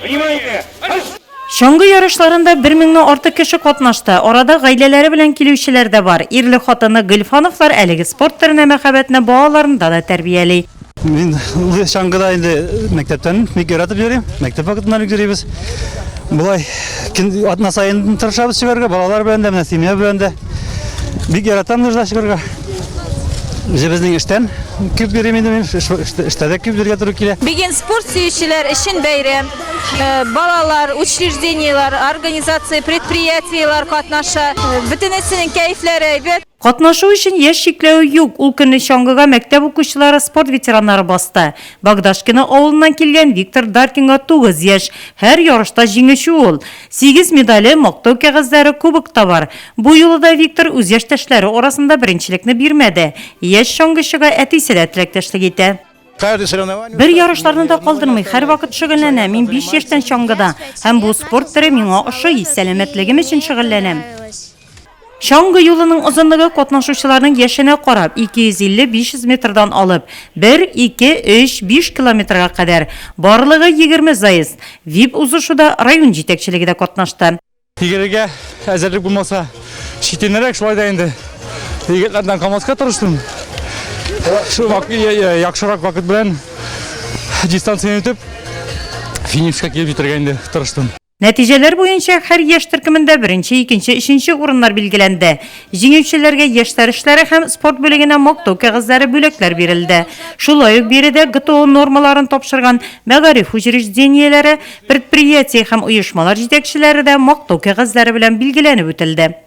Внимание! Чаңгы ярышларында бер меңнән артык кеше катнашты. Арада гаиләләре белән килүчеләр дә бар. Ирле-хатынлы Гыйльфановлар әлеге спорт төренә мәхәббәтне балаларында да тәрбияли. Мин чаңгыда инде мәктәптән бик яратып йөрим. Мәктәп вакытыннан ук йөрибез. Болай көн атна саен тырышабыз чыгарга, балалар белән дә, менә семья белән дә. Бик яратам лыжда чыгарга. Үзебезнең эштән күп йөрим инде мин, эштә дә күп йөрергә туры килә. Бүген спорт сөючеләр өчен бәйрәм. Балалар, учреждениеләр, организация, предприятиеләр катнаша. Бөтенесенең кәефләре әйбәт. Катнашу өчен яшь чикләве юк, ул көнне чаңгыга мәктәп укучылары, спорт ветераннары басты. Богдашкино авылыннан килгән Виктор Даркинга 9 яшь, һәр ярышта җиңүче ул. Сигез медале, мактау кәгазьләре, кубок та бар. Бу юлы да Виктор үз яшьтәшләре арасында беренчелекне бирмәде. Яшь чаңгычыга әтисе дә теләктәшлек итә. Бер ярышларны да калдырмый, һәрвакыт шөгыльләнә. Мин биш яшьтән чаңгыда. Һәм бу спорт төре миңа ошый. Сәламәтлегем өчен шөгыльләнәм. Чаңгы юлының озынлыгы катнашучыларның яшенә карап, 250-500 метрдан алып, бер, ике, өч, биш километрга кадәр. Барлыгы 20 заезд. Вип-узышуда район җитәкчелеге дә катнашты. Йөгерергә әзерлек булмаса, читенрәк, шулай да инде егетләрдән калмаска тырыштым. Шул яхшырак вакыт белән дистанцияне үтеп, финишка килеп җитәргә инде тырыштым. Нәтиҗәләр буенча һәр яшь төркемендә беренче, икенче, өченче урыннар билгеләнде. Җиңүчеләргә яшьләр эшләре һәм спорт бүлегенә мактау кәгазьләре, бүләкләр бирелде. Шулай ук биредә ГТО нормаларын тапшырган мәгариф учреждениеләре, предприятие һәм оешмалар җитәкчеләре дә мактау кәгазьләре белән билгеләнеп үтелде.